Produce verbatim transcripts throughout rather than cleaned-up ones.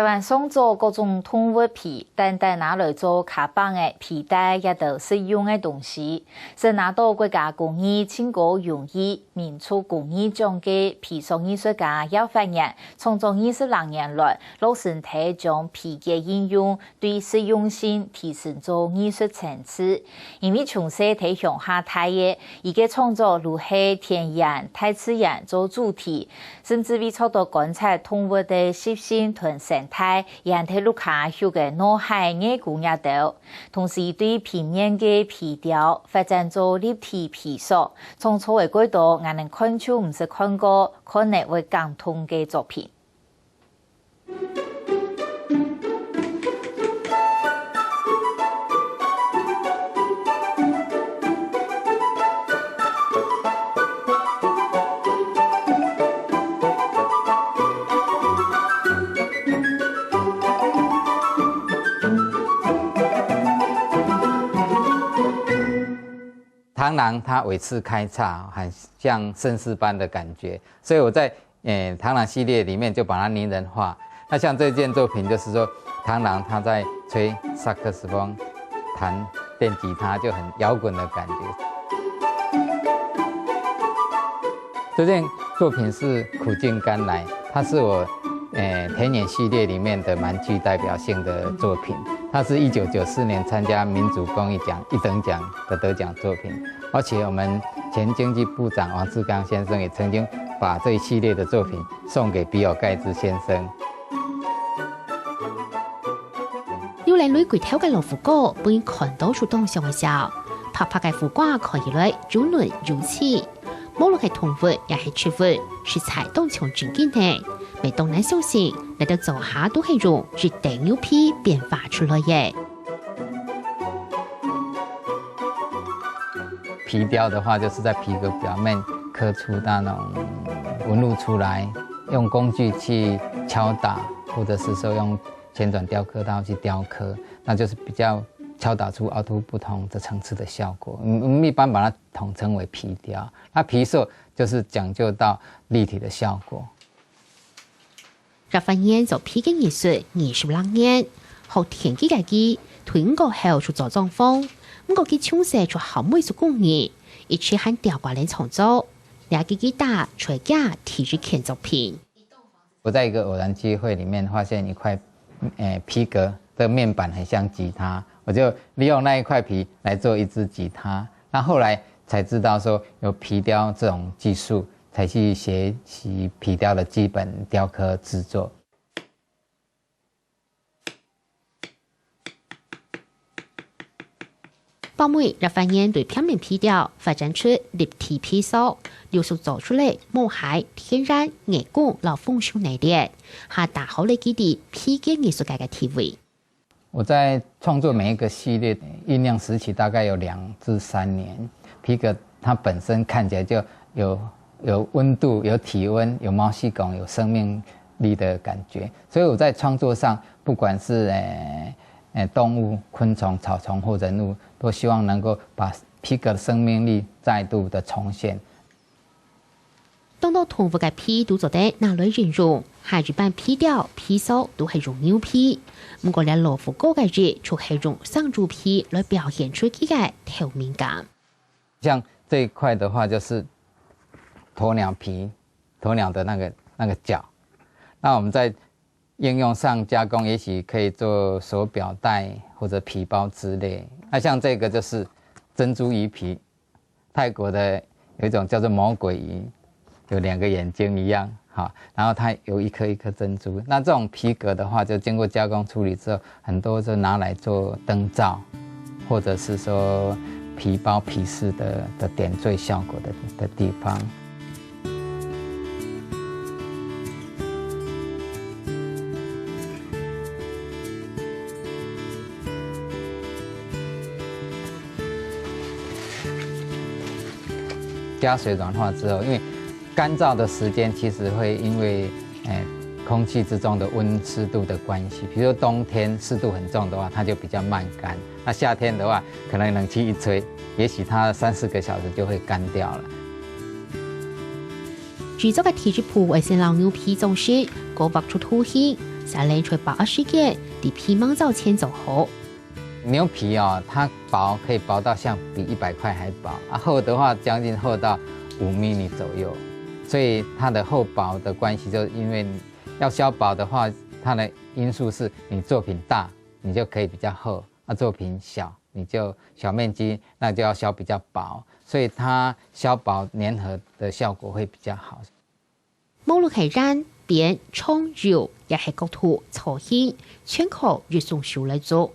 還上做各種動物皮，單單拿來做卡梆仔、皮帶這兜實用个東西，係拿到國家工藝盡高榮譽、民族工藝獎个皮塑藝術家姚發源，創作二十零年來，落心底將皮革應用對實用性提升做藝術層次。因為從細在鄉下大个，佢个創作都係田園、大自然做主題，甚至會觸到觀察動物个習性同生態， 也係屋下畜个鰻蟹、鰻鈷這兜。同時對平面个皮雕發展做立體皮塑，創造个過程，𠊎等看就毋識看過，看了會感動个作品。 螳螂牠尾刺開叉，很像绅士般的感覺，所以我在，呃，螳螂系列裡面就把它擬人化。那像這件作品，就是說螳螂牠在吹薩克斯風、彈電吉他，就很搖滾的感覺。這件作品是苦盡甘來，它是我，呃，田園系列裡面的蠻具代表性的作品。它是一九九四年參加民族工藝獎一等獎的得獎作品，而且我們前經濟部長王志剛先生也曾經把這一系列的作品送給比爾蓋茨先生。 有靚鐳鐳頭个老虎哥，分人看到就當想愛笑。白白个胡褂看起來又嫩又齊。無論係動物也係植物，實在當像真个呢。乜當難相信，來到灶下都係用一垤牛皮變化出來个。皮雕的話，就是在皮革表面刻出那種紋路出來，用工具去敲打，或者是說用 旋轉雕刻刀去雕刻，那就是比較敲打出凹凸不同的層次的效果。嗯，我們一般把它統稱為皮雕。那皮塑就是講究到立體的效果。葉發源做皮个藝術二十零年，學田技个佢，退伍過後就做裝潢，毋過佢從細就好美術工藝，一直還刁過來創作。這个吉他，就係佢第一件作品。 我在一個偶然機會裡面發現一塊，呃，皮革的面板很像吉他，我就利用那一塊皮來做一支吉他。那後來才知道說有皮雕這種技術，才去學習皮雕的基本雕刻製作。 包尾葉發源對平面皮雕發展出立體皮塑，陸續做出了毛蟹、天然、鰻鈷摎豐收系列，也打好了佢在皮革藝術界个地位。我在創作每一個系列，醞釀時期大概有兩至三年。皮革它本身看起來就有，有溫度、有體溫、有毛細孔、有生命力的感覺，所以我在創作上，不管是，呃， 呃，動物、昆蟲、草叢或人物，都希望能夠把皮革的生命力再度的重現。當多動物个皮都做得拿來應用，還有一般皮雕、皮塑都係用牛皮。毋過，這老虎哥个佢就係用生豬皮來表現出佢个透明感。像這一塊的話，就是鴕鳥皮，鴕鳥的那個，那個角。那我們在 應用上加工，也許可以做手錶帶或者皮包之類。那像這個就是珍珠魚皮，泰國的有一種叫做魔鬼魚，有兩個眼睛一樣，哈，然後它有一顆一顆珍珠。那這種皮革的話，就經過加工處理之後，很多就拿來做燈罩，或者是說皮包、皮飾的，的點綴效果的，的地方。 加水軟化之後，因為乾燥的時間其實會因為，呃，空氣之中的溫濕度的關係，比如說冬天濕度很重的話，它就比較慢乾。那夏天的話，可能冷氣一吹，也許它三四個小時就會乾掉了。製作个第一步會先摎牛皮裝飾，過畫出圖形，續來在包紮時節，在皮毛朝前做好。牛皮哦，它薄可以薄到像比一百塊還薄，啊，厚的話將近厚到五 mm 左右，所以它的厚薄的关系，就是因为要削薄的话，它的因素是你作品大，你就可以比较厚，啊，作品小，你就小面积，那就要削比较薄，所以它削薄粘合的效果会比较好。 無論係圓、扁、長、幼，也係各圖造型，全靠一雙手來做。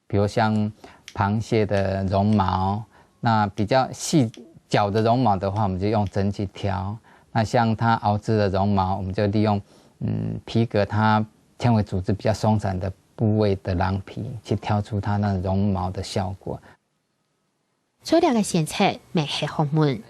比如像螃蟹的绒毛，那比较细小的绒毛的话，我们就用针去挑。那像它螯肢的绒毛，我们就利用，嗯，皮革它纤维组织比较松散的部位的狼皮，去挑出它那绒毛的效果。 材料个选择乜係學問。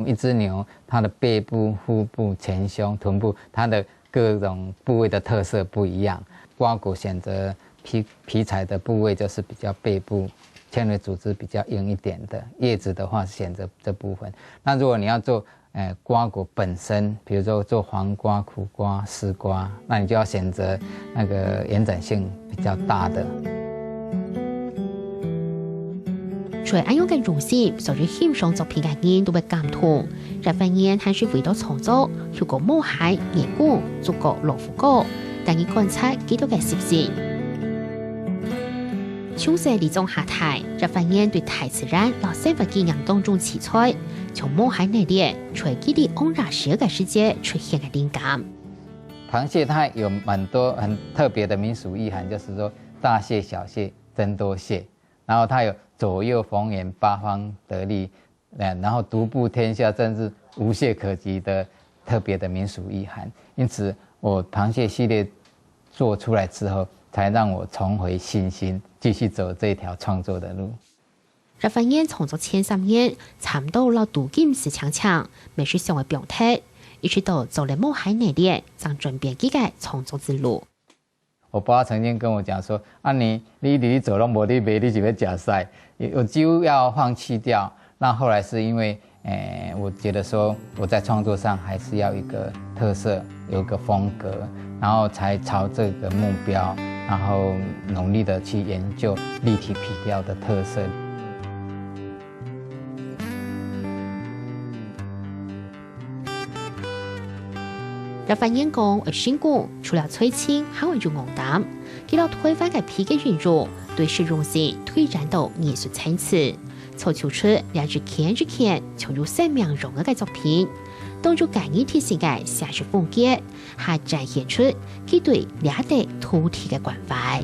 一只牛，它的背部、腹部、前胸、臀部，它的各种部位的特色不一样。瓜果选择皮，皮材的部位就是比较背部，纤维组织比较硬一点的，叶子的话是选择这部分。那如果你要做，呃，瓜果本身，比如说做黄瓜、苦瓜、丝瓜，那你就要选择那个延展性比较大的。 在恁樣个用心，所有欣賞作品个人都會感動。葉凡彥還係為到創作，去過毛蟹、眼光、竹篙、老虎哥，等於觀察幾多个習性。從細在鄉下大，葉凡彥對大自然摎生活經驗當中取材，從毛蟹系列，揣佢在往日細个時節出現个靈感。 螃蟹它有蛮多很特别的民俗意涵，就是说大蟹、小蟹、增多蟹，然后它有左右逢源、八方得利，呃，然后独步天下，甚至无懈可击的特别的民俗意涵。因此，我螃蟹系列做出来之后，才让我重回信心，继续走这条创作的路。 葉凡彥創作前三年，差毋多摎杜金絲青青，乜係想愛放忒，一直到做了毛蟹系列，正轉變佢个創作之路。我爸曾经跟我讲说，啊你，你一直做攏無咧賣，你是要食啥？我几乎要放弃掉。那后来是因为，诶，我觉得说我在创作上还是要一个特色，有一个风格，然后才朝这个目标，然后努力的去研究立体皮雕的特色。 葉凡彥講，愛成功，除了才情，還愛有硬膽。佢摎臺灣个皮革運用，對實用性推展到藝術層次，造就出這一件一件像有生命樣仔个作品，當中个人特色个寫實風格，還展現出佢對這塊土地个關懷。